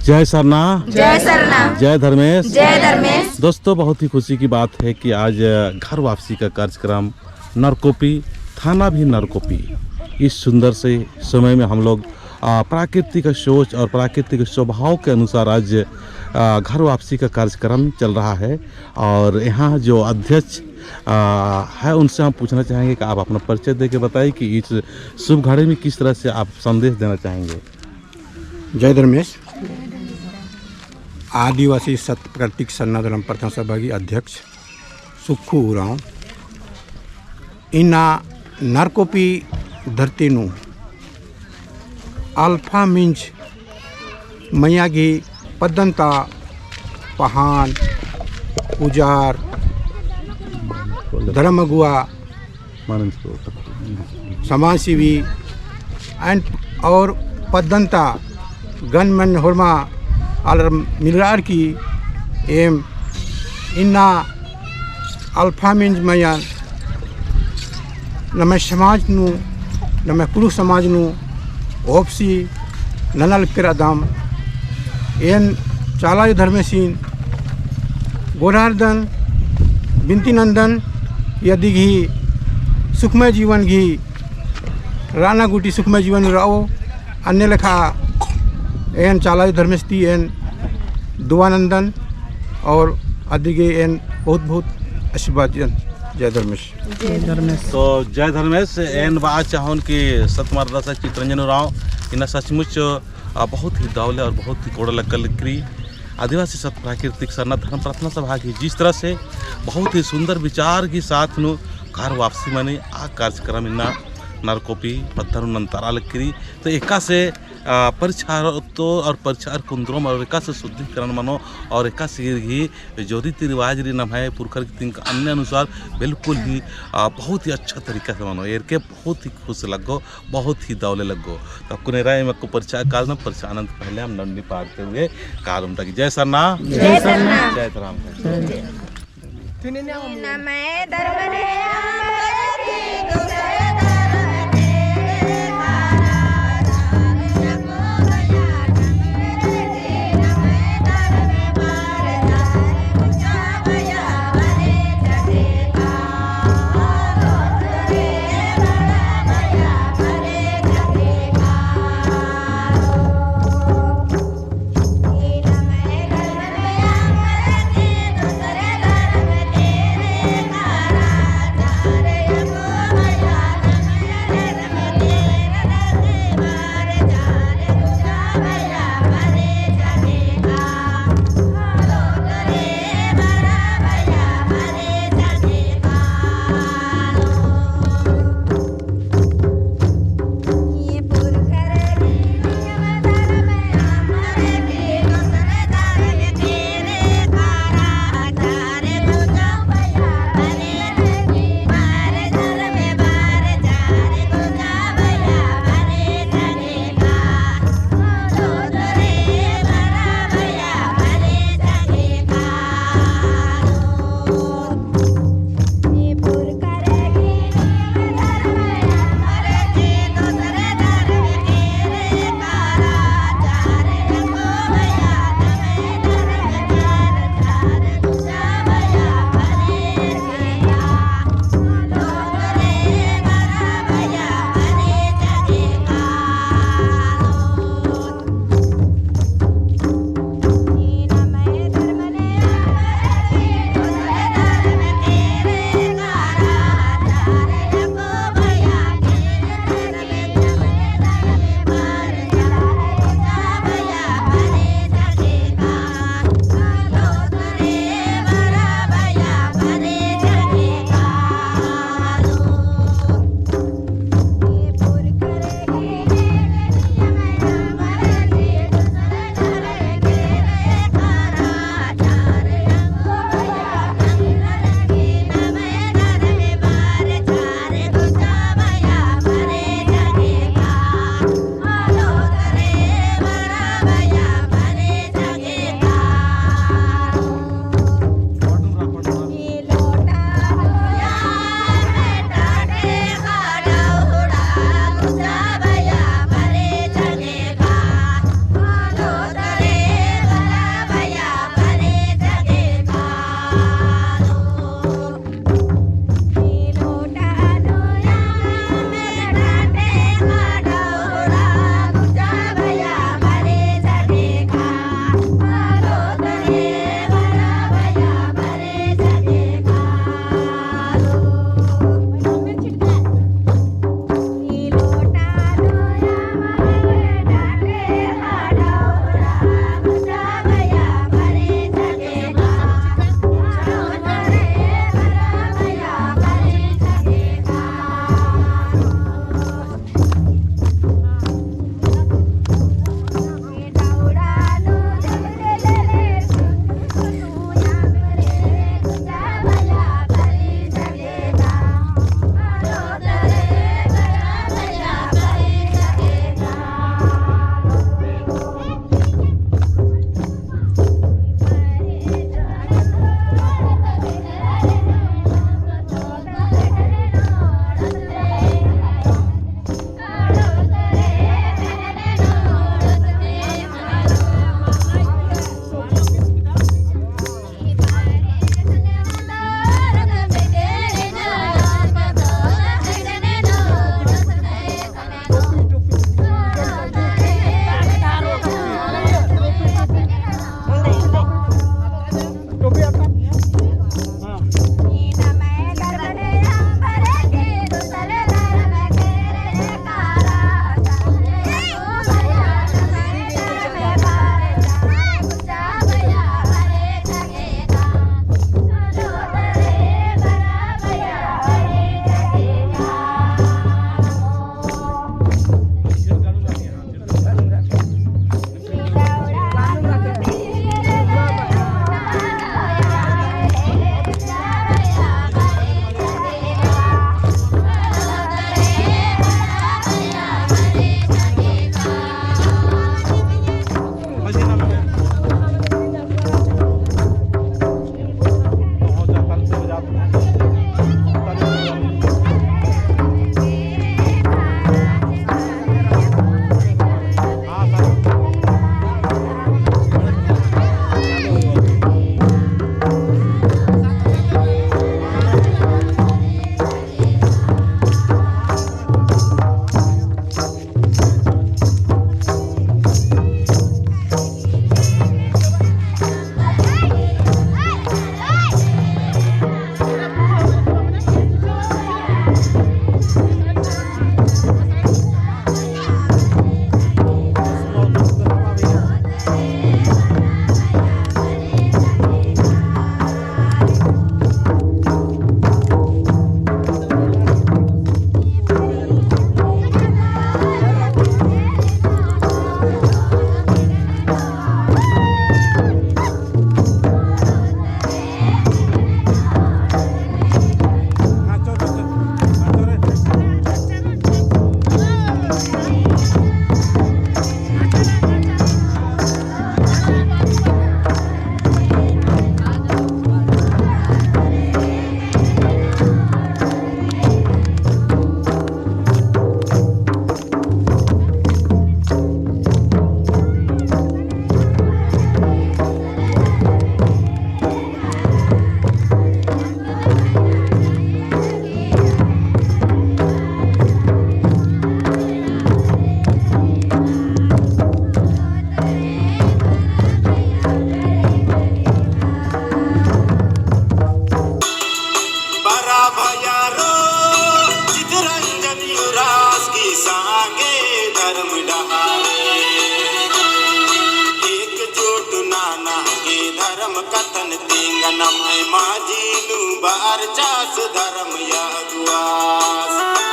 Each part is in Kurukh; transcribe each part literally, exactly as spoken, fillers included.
जय सरना। जय सरना। जय धर्मेस। जय धर्मेस। दोस्तों, बहुत ही खुशी की बात है कि आज घर वापसी का कार्यक्रम नरकोपी, थाना भी नरकोपी, इस सुंदर से समय में हम लोग, आ, प्राकृतिक सोच और प्राकृतिक स्वभाव के अनुसार आज, आ, घर वापसी का कार्यक्रम चल रहा है। और यहाँ जो अध्यक्ष, आ, है, उनसे हम पूछना चाहेंगे कि आप अपना परिचय देके बताइए कि इस शुभ घड़ी में किस तरह से आप संदेश देना चाहेंगे। जय धर्मेस। आदिवासी सत प्राकृतिक सरना धर्म प्रार्थना सभा की अध्यक्ष सुक्खू उराँव। इन्ना नरकोपी धरती नू अल्फा मिंज मइय्याँ गही पद्दन ता पहान, पुजार, धर्म अगुवा, समाज सेवी, and और पद्दन ता गणमान्य होरमा आलर मिलरअर की एम इन्ना अल्फा मिंज मइय्याँ नम्है समाज नू, नम्है कुँड़ुख़ समाज नू ओपसी नना लक्कर अदम। एन चाला अयो धर्मेसिन गोड़ारदन, बिनती नन्दन, अदिगही सुखमय जीवन गही रअना गूटी सुखमय जीवन रओ, अन्ने लेखा एन चाला अयो धर्मेस ती एन दुआ नन्दन और अदिगे एन बहुत बहुत आशीर्वाद चिअन। जय धर्मेस। जय धर्मेस। तो जय धर्मेस, एन बआ चाहोन कि सत मार्गदर्शक चितरंजन उराँव इन्ना सचमुच, आ, बहुत ही दव ले और बहुत ही कोड़ा लग्गा लक्करी। आदिवासी सत प्राकृतिक सरना धर्म प्रार्थना सभा की जिस तरह से बहुत ही सुंदर विचार की साथ नू घर वापसी मनी आ कार्यक्रम इन्ना नरकोपी पद्दा नू नंतारआ लक्करी। तो एकासे, आ, परिछार तो और परिछार कुंदरोम और एकासे शुद्धिकरण मनो और एकासे ही जो रीति रिवाज रई नम्है पुरखर की तिंका अन्ने अनुसार बिल्कुल ही, आ, बहुत ही अच्छा तरीका से मनो। एरके बहुत ही खुश लग्गो, बहुत ही दव ले लग्गो। तो अक्कुन एरा एम अक्कु परिछार कालदम, परिछार नन्द पहले हम नन्नी पारते हुए कालम तक। जय सरना। जय सरना। जय धरम।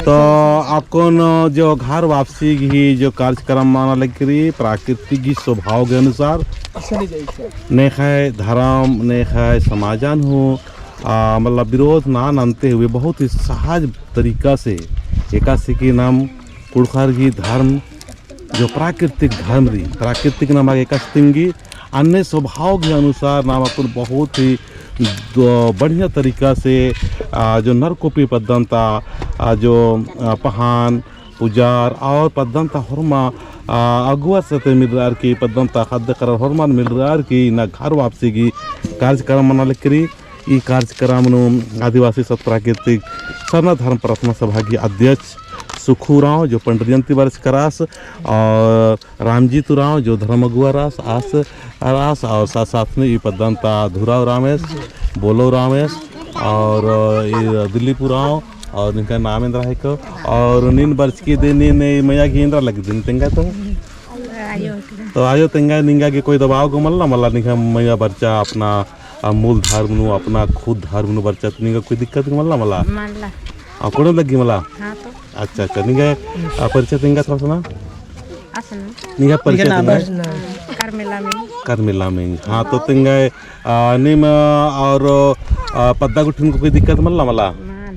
तो अक्कुन जो घर वापसी गही जो कार्यक्रम मना लगी रई, प्राकृतिक गही स्वभाव के अनुसार नेख़य धर्म, नेख़य समाजन हूँ, आ, मतलब विरोध ना नन्ते हुए बहुत ही सहज तरीका से एकासे कि नाम कुँड़ुख़र गही धर्म जो प्राकृतिक धर्म रई, प्राकृतिक नाम आगे कस तिंगी, अन्ने स्वभाव के अनुसार नाम अक्कुन बहुत ही द-, बढ़िया तरीका से, आ, जो नरकोपी पद्दन ता, आ, जो, आ, पहान, पुजार और पद्दन ता होरमा, आ, अगुवर सते मिलरअर की पद्दन ता ख़द्द ख़र्रर होरमन मिलरअर की इन्ना घर वापसी गही कार्यक्रम मना लगी रई। ई कार्यक्रम नू आदिवासी सत प्राकृतिक सरना धर्म प्रार्थना सभा गही अध्यक्ष सुखू उराँव जो पंडरियन ती बरचका रअस और रामजीत उराँव जो धर्म अगुवा रअस, आस, रअस और साथ साथ में ई पद्दन ता धुरा उराँवेस, बोलो उराँवेस और ई दिलीप उराँव और निंग्है नाम एन्दरा हिके और नीन बरचकी दे नीन ई मइया गही एन्दरा लगी दिन तेंगा तो? तो आयो तेंगा निंगा गे कोई दबाव गे मल्ला, मल्ला निंग्है मइया बरचा अपना, आ, मूल धर्म नू, अपना खुद धर्म नू बरचा, तो निंगा कोई दिक्कत गे मल्ला, मल्ला? मल्ला। आ, कोड़े लगी मल्ला? हाँ तो। अच्छा, अच्छा, निंगा, आ, परिचय तेंगा थोड़ा सा ना? असना। निंगा परिचय तेंगा? करमिला मिंग। करमिला मिंग। हाँ, तो तेंगा, आ, नीम, आ, और, आ, पद्दा गुट्ठिन को कोई दिक्कत मल्ला, मल्ला?